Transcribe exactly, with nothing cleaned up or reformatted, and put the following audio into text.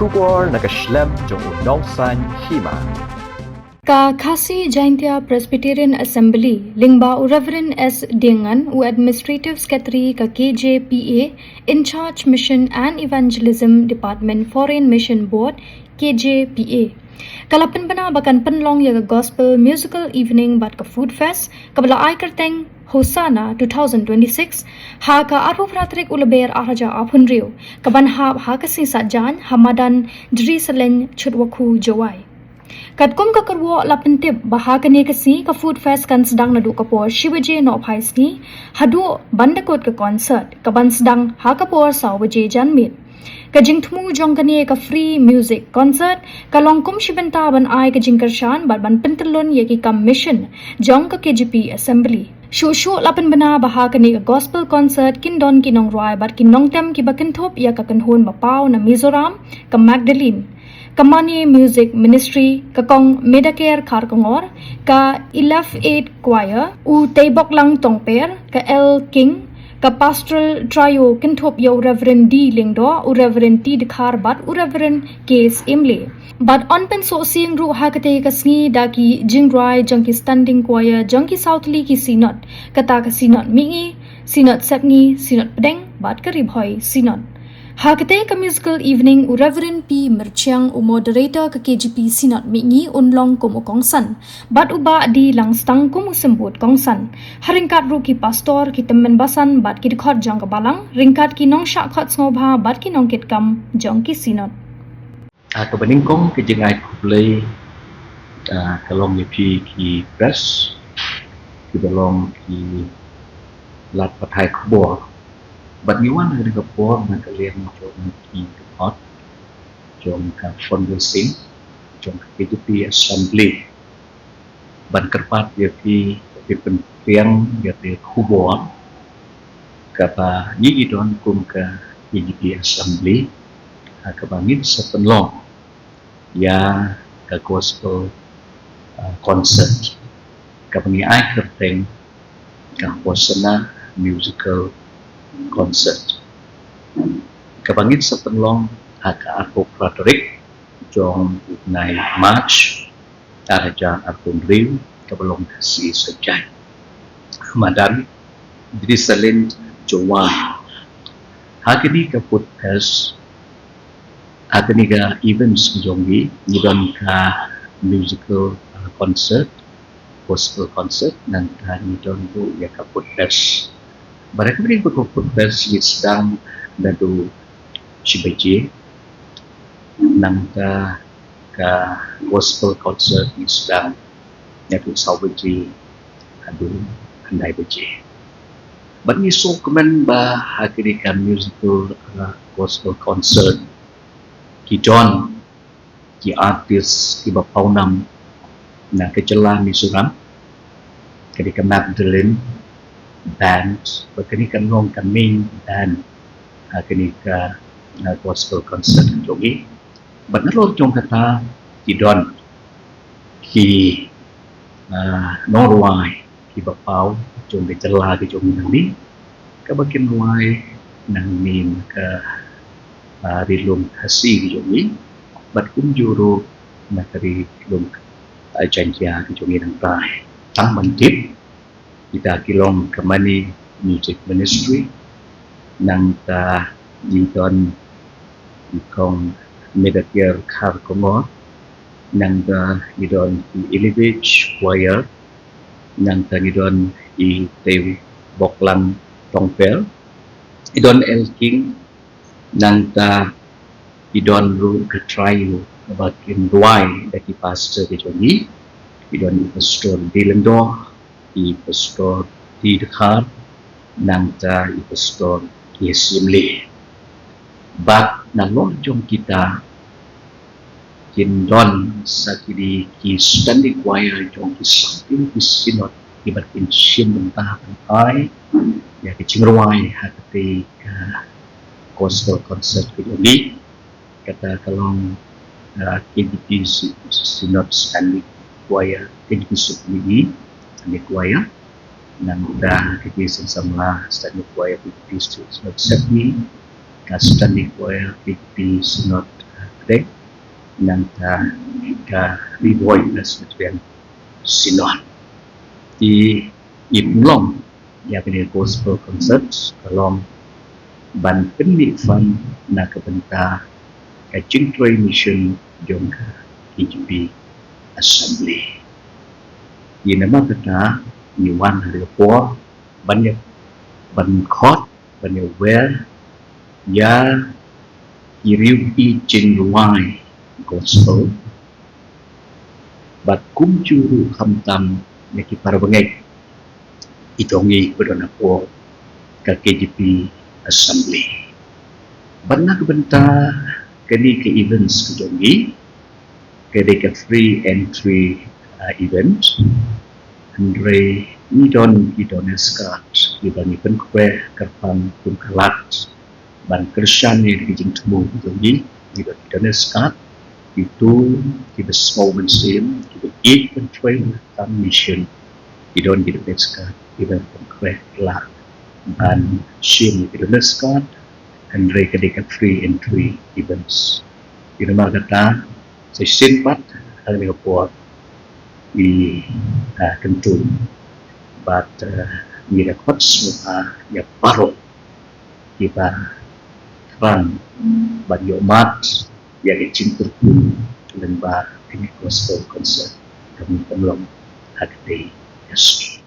Khubor na ka shlem jong u Nongsaiñ Hima. Ka Khasi Jaintia Presbyterian Assembly, lyngba u Reverend S Diengan, u Administrative Secretary ka K J P A, In Charge Mission and Evangelism Department, Foreign Mission Board, K J P A, ka la pynbna ba kan pynlong ïa ka Gospel Musical Evening bad ka Food Fest, kaba la ai kyrteng Hosanna two thousand twenty-six, ha ka arphew phra tarik u Lber ar hajar arphew hynriew, kaban hap ha ka sngi Saitjaiñ, ha madan Jrisaleiñ, Chutwakhu, Jowai. Katkum ka kyrwoh la pyntip ba ha kane ka sngi ka Food Fest kan sdang naduh ka por shi baje nohphai sngi haduh ban da kut ka concert, kaban sdang ha ka por saw baje janmiet. Ka jingthmu jong kane ka free music concert ka long kum shi bynta ban ai ka jingkyrshan bad ban pyntyllun ïa ki kam mission jong ka K J P Assembly. Shuh shuh la pynbna ba ha kane ka gospel concert kin don ki nongrwai bad ki nongtem kiba kynthup ïa ka kynhun ba paw na Mizoram, ka Magdalene, ka Mane Music Ministry, ka Kong Medaker Kharkongor, ka Elef Eight Choir, u Teiboklang Tongper, ka El King, ka Pastoral Trio kynthup ïa u Reverend D Lyngdoh, u Reverend T Dkhar bad u Reverend K Syiemlieh. Bad yn pynsohsieng ruh ha katei ka sngi da ki jingrwai jong ki standing choir jong ki sawtylli ki synod, kata ka Synod Mihngi, Synod Sepngi, Synod Pdeng bad ka Ri Bhoi Synod. Ha katei ka musical evening u Reverend P Myrchiang, u moderator ka K J P Synod Mihngi, un long kum u kongsan, bad u Bah D Langstang kum u symbud kongsan, ha ryngkat ruh ki pastor, ki tymmen basan bad ki dkhot jong ka balang, ryngkat ki nongshah khot sngewbha bad ki nongkitkam jong ki synod. Ah, kaba nyngkong ka jingai khublei, ah, ka long ïa phi ki press, kiba long ki lad pathai khubor. Bad ngi wan ha kane ka por na ka liang jong ki dkhot jong ka fundraising jong ka K J P Assembly. Ban kyrpad ïa phi, phi pynpriang ïa ka khubor kaba ngi don kum ka K J P Assembly, ha kaba ngin sa pynlong ïa ka gospel, uh, concert kaba ngi ai kyrteng ka Hosanna Musical Concert, kaba ngin sa pynlong ha ka arphew phra tarik jong u bnai March, ar hajar arphew hynriew, kaba long ka sngi Saitjaiñ, ha madan Jrisaleiñ, Jowai. Ha kane ka Food Fest, ha kane ka events jong ngi, ngi don ka musical, uh, concert, gospel concert, nangta ngi don ruh ïa ka Food Fest. Bad ha kane ka Food Fest ngi sdang naduh shi baje, nangta ka gospel concert ngi sdang naduh saw baje haduh khyndai baje. Bad ngi sngewkmen ba ha kane ka musical, uh, gospel concert ki don ki artist kiba pawnam na ka jylla Mizoram, kane ka Magdalene Band, bad kane ka long ka main band ha kane ka, uh, gospel concert jong ngi. Bad nalor jong kata ki don ki, ah, nongrwai kiba paw jong ka jylla ka jong ngi nangne, kaba kin rwai nangne na ka, ah, ri lum Khasi ka jong ngi, bad kumjuh ruh na ka ri lum, ah, Jaiñtia ka jong ngi nangta. Tang ban tip, kita ki long ka Mane Music Ministry, nangta ngi don i Kong Medaker Kharkongor, nangta ngi don i Elevage Choir, nangta ngi don i Teiboklang Tongper, i don El King, nangta i don ruh ka trio kaba kin rwai da ki pastor ka jong ngi, i don i Pastor D Lyngdoh, i Pastor T Dkhar, nangta i Pastor K Syiemlieh. Bad nalor jong kita kin don sa kine ki standing choir jong ki sawtylli ki synod kiba kin shim bynta ban ai ïa ka jingrwai ha katei ka gospel concert ka jong ngi. Kata ka long, uh, K J P Synod Standing Choir, K J P Synod Standing Choir, nangta K J P Synod Samla Standing Choir, K J P Synod Sepngi, ka Standing Choir, K J P Synod, uh, Kdeng, nangta ka Ri Bhoi Presbyterian Synod. Te ngin long ïa kane ka gospel concert ka long ban pynmih fund na ka bynta ka jingtrei mission jong ka K J P Assembly. Te namar kata ngi wan ha kane ka por ban ïa, ban khot, ban ïa wer ïa ki riew ki jingrwai gospel, bad kumjuh ruh khamtam na ki para bangeit ki jong ngi ba don hapoh ka K J P Assembly. Bad na ka bynta kane ka events ka jong ngi, ka dei ka free entry, uh, event. Hynrei ngi don ki donors card kiba ngi pynkhreh kyrpang kum ka lad ban kyrshan ïa ki jingthmu ki jong ngi. Ngi don ki donors card, kito kiba sngewbha mynsiem, kiba ïeit ban trei ha ka mission. Ngi don ki donors card kiba pynkhreh la ban shim ïa ki donors card. Hynrei ka dei ka free entry events. Te namar kata sa shisien pat ha kane ka por ngi, ah, kyntu bad, ah, ngi da khot sngewbha ïa baroh kiba thrang ban ïohmad ïa ka jingkyrkhu lyngba kane ka gospel concert kaba ngi pynlong ha kane ka sngi.